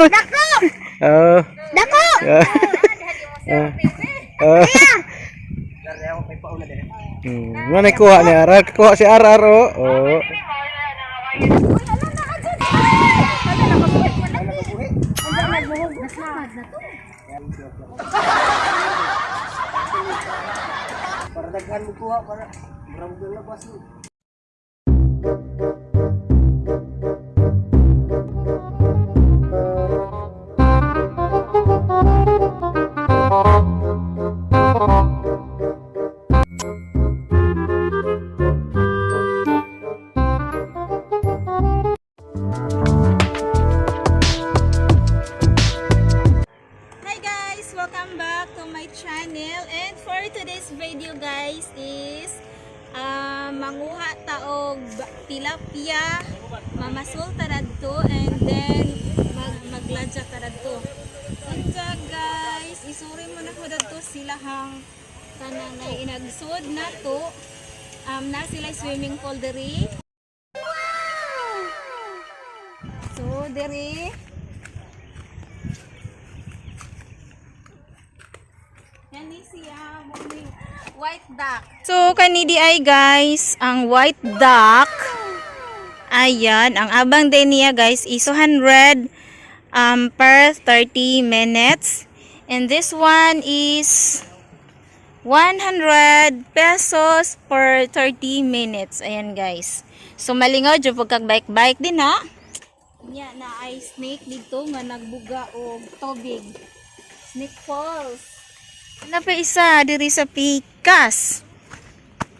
Dako! Oh. Dako! Oh. Mana kuha ni Arar? Kuha si Arar oh. Oh. Para daghan mo kuha para murag mo labas ni. Hi guys! Welcome back to my channel, and for today's video guys is manguha taog tilapia, mamasol taradto, and then magladya taradto. Unsa guys, isuri mo na ko dadto sila hang kanang na inagsod na to, na sila swimming pool diri. So diri Kani siya, morning. White duck. So, kani di ay guys, ang white duck. Ayan, ang abang din niya guys is 200 per 30 minutes. And this one is 100 pesos per 30 minutes. Ayan guys. So, malingaw dyan pagkag bike-bike din ha. Nya na ay snake dito nga nagbuga og tubig. Snake Falls. Ano pa isa diri sa Pikas?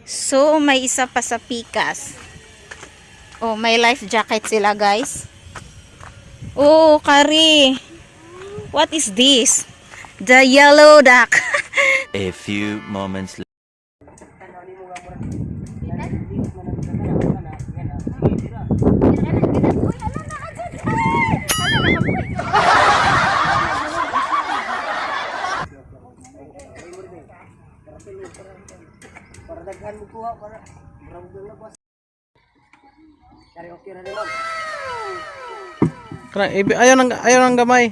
So, may isa pa sa Pikas. Oh, may life jacket sila, guys. Oh, kari. What is this? The yellow duck. A few moments later. Para daghan mo kuha para murag mo labas. Kari okay ra ni ma'am. Kana ayaw ng gamay.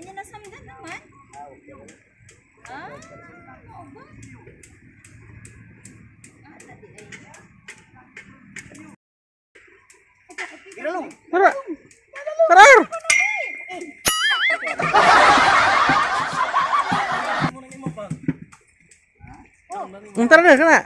Anya nasamdan naman. Ah, mao ba? Tara. Tara. Tara na kana.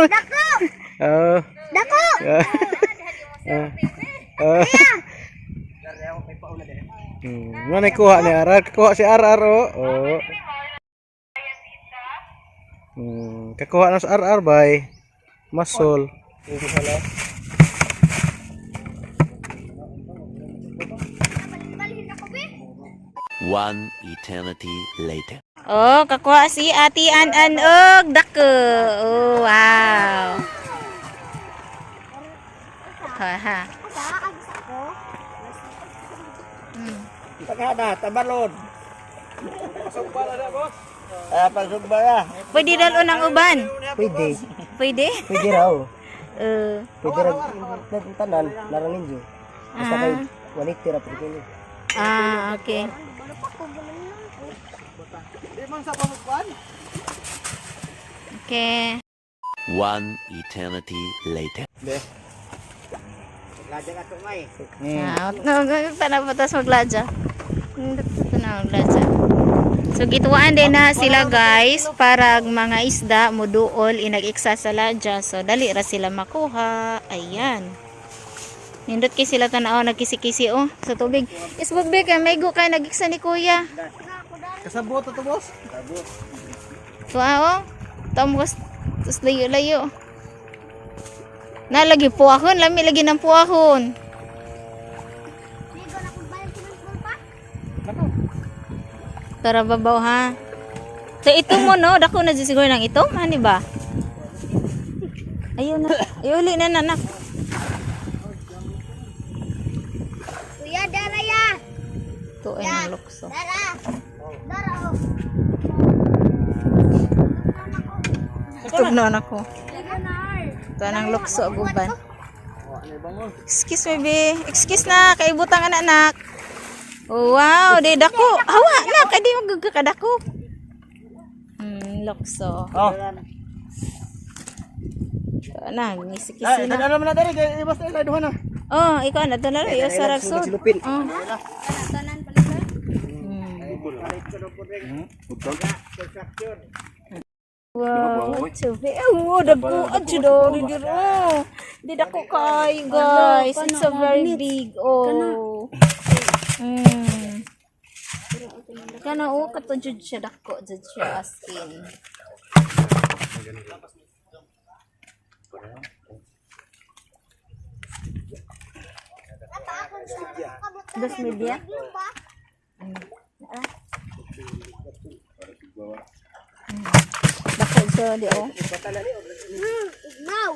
Dako! Oh. Dako! Oh. Mana kuha ni Arar? Kuha si Arar oh. Oh. Kakuha na sa RR bay. Masol. One eternity later. Oh, kakuha si Ate An An og dako. Oh, wow. Ha ha. Pagkada tabalon. Ah, pasugba na. Pwede dalo ng uban. Pwede. Pwede? Pwede raw. Pwede ra tanan larang ninyo. Basta kay 180 ra pud kini. Ah, okay. Okay. One eternity later. Ladya ka tumay. Ah, tanaw pa tas magladya. Tanaw magladya. So gituan din na sila guys para ang mga isda muduol inag-iksa sa ladya. So dali ra sila makuha. Ayan. Nindot kay sila tanaw nagkisi-kisi oh sa tubig. Isbog be kay may go kay nagiksa ni kuya. Kasabot to boss. So ah, oh. Tamos tas layo-layo. Nalagi puahon, lami lagi ng puahon. Tara babaw ha. So ito mo no, dako na dyan siguro ng ito, hani ba? Ayun na. Iuli na na, nak. Kuya, dara ya. Ito ay ng lukso. Dara. Dara oh. Tugnon ako. Ito ang lukso guban. Excuse me, be. Excuse na, kaibutang anak nak. Oh, wow, di dako. Hawa na, kay di magkakadako. Lukso. Oh. Ito na, ngisikisi na. Ano man na diri kay ibas na duha na. Oh, ikaw na to na lang, iyo sa ragsod. Silupin. Oh. Wow, it's so big. Oh, dagko adyo do diro. Di dako kay guys. It's so very big. Oh. Kana oh kato jud siya dako jud siya as in. Dos media? Dako siya di oh. Ignaw.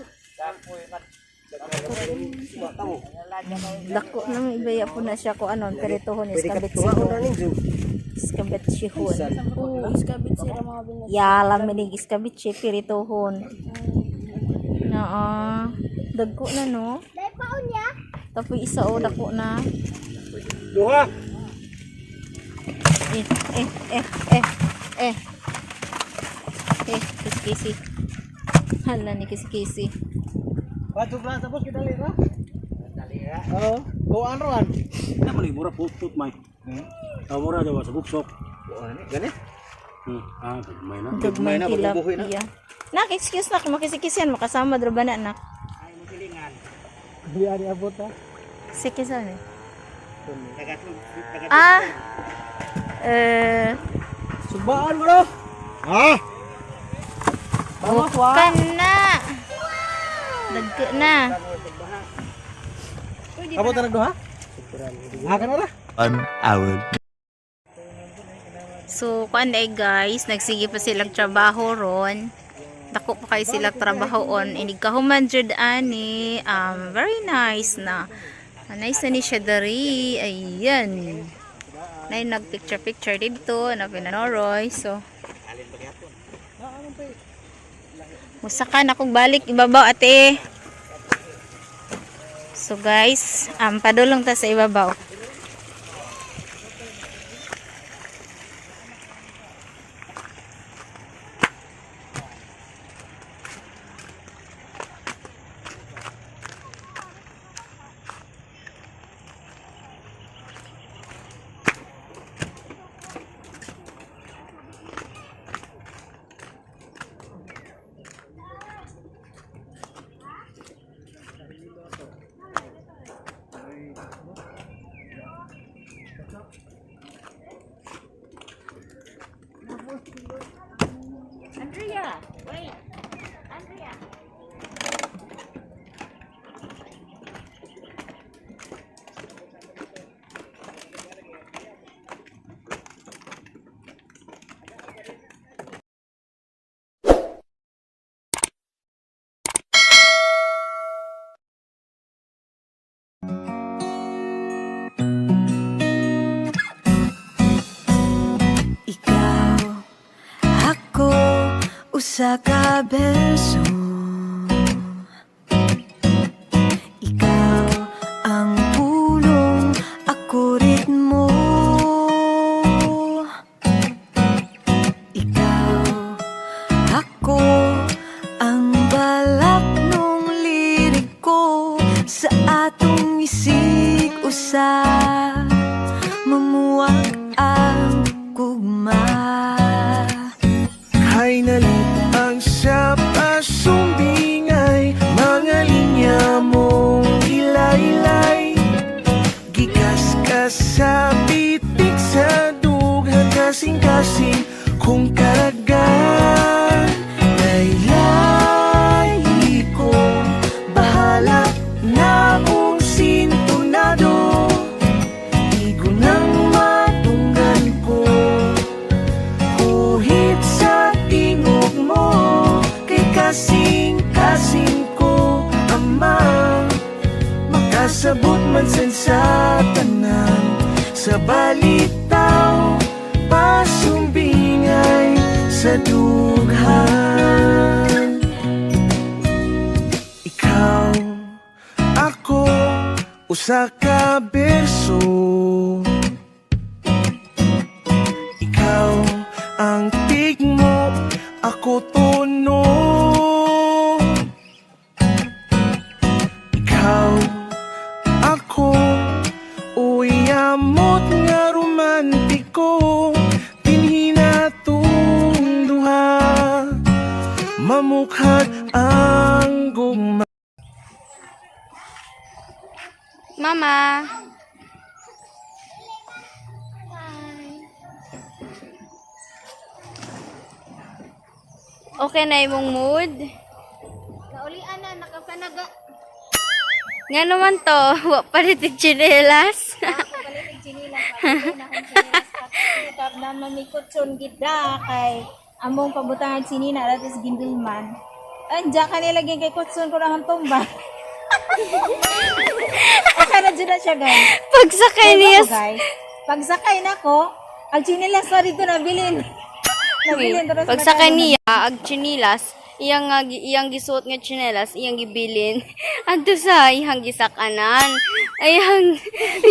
Dako na ibaya po na siya ko anon peritohon is Pwede ka kabit tuwa sihon. na ninyo. Iskabit sihon. Oo, iskabit sira mga binas. Yala minig iskabit siya piritohon. Naa. Dagko na no. Dai paon ya. Tapos isa o dako na. Duha. Eh eh eh eh eh. Eh, kisikisi. Hala ni kisikisi. Bato ba sa boss kidali ra? Dali ra. Oo. Kuan roan. Na mali mura put put may. Ah, mura daw sa buksok. Gani? Ah, may na. Gagmay na, pagbubuhi na. tilapia. Nak, excuse nak, makisikisian, makasama dra ba na nak? Di ani abot ha. Sige sa ni. Ah. Eh, Sugbaan mo no. Ha? kan na. Dagko na. Abot na nagduha? Ha kana ra? 1 hour So, kuan ay guys, nagsige pa silang trabaho ron. Dako pa kayo silang trabaho on. Inig kahuman jud ani. Very nice na. Ah, nice na ni siya dari. Ayan. Nay nag picture picture dito na pinanoroy. So, Musakan akong balik ibabaw ate. So guys, padulong ta sa ibabaw. Andrea, wait. Andrea. Ikaw, ako, usa ka beso. Ikaw ang pulong, ako ritmo. Ikaw, ako, ang balak nung liriko sa atong isig usa. Mamuwag ang kugma. Hay nalipang sa pasumbingay, mga linya mong ilaylay. Gikas ka sa pitik sa dughan, kasing-kasing kung karagan. Laylay ko, bahala na kung sintonado. Igo nang matunggan ko, kuhit sa tingog mo, kay kasing-kasing. Sa balitaw, pasumbingay sa dughan. Ikaw, ako, usa ka berso. Ikaw ang tigmo, ako tono. Ikaw, ako, uyamot nga romantiko. Dinhi natong duha, mamukhag ang gugma. Mama. Okay na imong mood? Naulian na, nakapanaga. Nga naman to, wa palit og tsinelas. Palit og tsinilas. Palit na akong tsinilas. Tap na mamikutson gid kay among pabutangan sinina datis gindulman. Anja kanila gyud kay kutson ko na akong tumba. Okay na dyan na siya, guys. Pagsakay niya. Diba, guys? Pagsakay na ko, ang tsinilas na dito nabilin. Nabilin. Tapos Pagsakay niya ag tsinelas, iyang nga iyang gisuot nga tsinelas, iyang gibilin. Adto sa iyang gisakanan. Ayang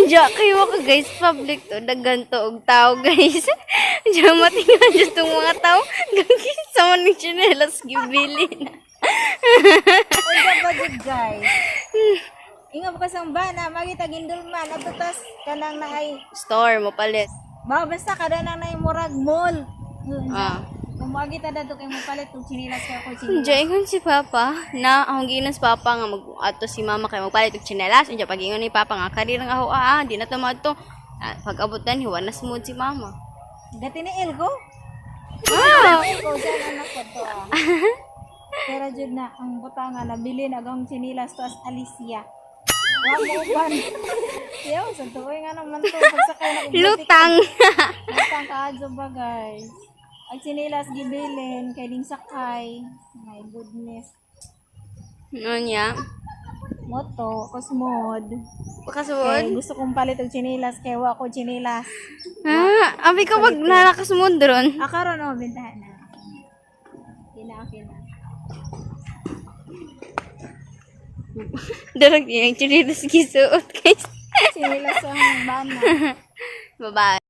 diya kayo ka guys, public to daghan to og tao guys. Diya matingan dyan tong mga tao. Gagisa man ni tsinelas gibilin. Unsa ba jud, guys? Inga ba kasang bana, magita gindulman, ato tas kanang naay Store mo palit. Ba, basta kada nang naay murag mall. Ah. Kung magita dato kay mo palit og tsinilas kay ako tsinilas. Diya ingon si Papa na akong giingon si Papa nga mag ato si Mama kay magpalit og tsinelas. Unya pag ingon ni Papa nga karir nga ako di na to maadto. Ah, pag abot dan hiwa na smooth si Mama. Gati ni Elgo. Wow. Elgo dyan anak ko to. Ah. Pero jud na ang buta nga nabili na akong tsinilas to as Alicia. Wa mo uban. Yo, sa tuoy nga naman to pagsakay na og Lutang. Lutang kaadyo ba guys? Ang tsinilas gibilin kay ding sakay. My goodness. Ano niya? Moto, kosmod. Kay Pakasuod. gusto kong palit og tsinilas kay wa ko tsinilas. Ah, abi ka wag narakasmod ron. Ah, karon oh, bentahan na. Kina, okay na. Darag yung tsinelas gisuot guys. Tsinilas ang bana. Bye-bye.